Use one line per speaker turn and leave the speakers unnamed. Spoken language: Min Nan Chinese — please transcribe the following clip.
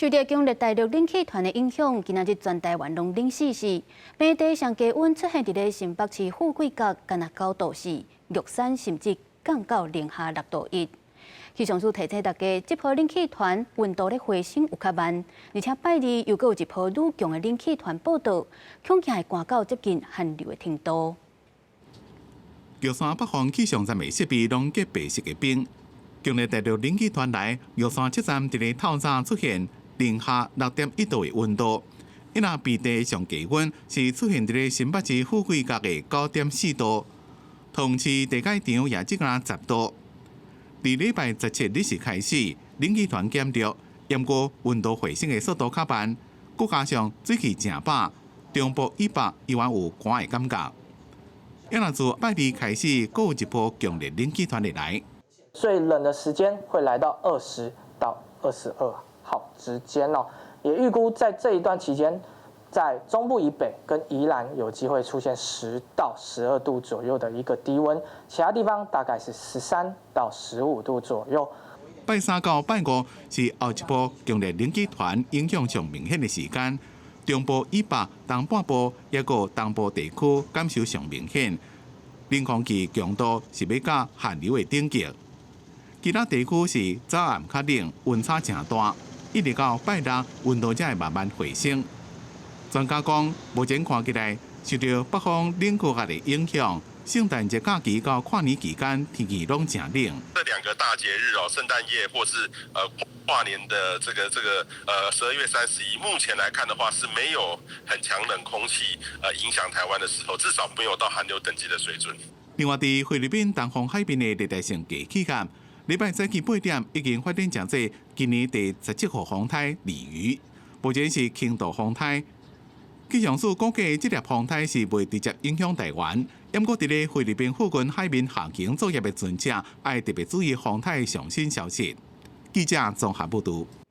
受著強烈大陸冷氣團的影響，今仔日全台灣攏冷死死。平地上低溫出現佇咧新北市富貴角，干焦9度4，玉山甚至降到零下6度1。氣象署提醒大家，這波冷氣團溫度咧回升有較慢，而且拜二又閣有一波愈強的冷氣團報到，恐驚會寒到接近寒流的程度。
玉山北方氣象站的設備攏結白色的冰，強烈大陸冷氣團來，玉山車站佇咧透早出現零下6.1度的溫度，伊若平地上低溫是出現佇咧新北市富貴角的9.4度，同市地蓋場也只敢10度。佇禮拜十七日時開始，冷氣團減弱，毋過溫度回升的速度較慢，閣加上水氣誠飽，中部以北依然有寒的感覺。抑若自拜二開始，閣有一波強烈冷氣團會來。
最冷的時間會來到20到22號之間哦，也預估在這一段期間，在中部以北跟宜蘭有機會出現10到12度左右的一個低溫，其他地方大概是13到15度左右。
拜三到拜五是後一波強烈冷氣團影響上明顯的時間，中部以北、東半部抑閣東部地區感受上明顯，冷空氣強度是欲到寒流的等級。其他地區是早暗較冷，溫差誠大，一直到拜六溫度才會慢慢回升。專家講，目前看起來受著北方冷高壓的影響，聖誕節假期到跨年期間天氣攏誠冷。
這兩個大節日哦，聖誕夜或是跨年的這個12月31，目前來看的話是沒有很強冷空氣影響台灣的時候，至少沒有到寒流等級的水準。
另外，佇菲律賓東方海邊的熱帶性低氣壓，禮拜早起8點已經發展成做今年第17號風颱鯉魚，目前是輕度風颱。氣象署估計，這粒風颱是袂直接影響台灣，毋過佇咧菲律賓附近海面航行作業的船隻，愛特別注意風颱上新消息。記者綜合報導。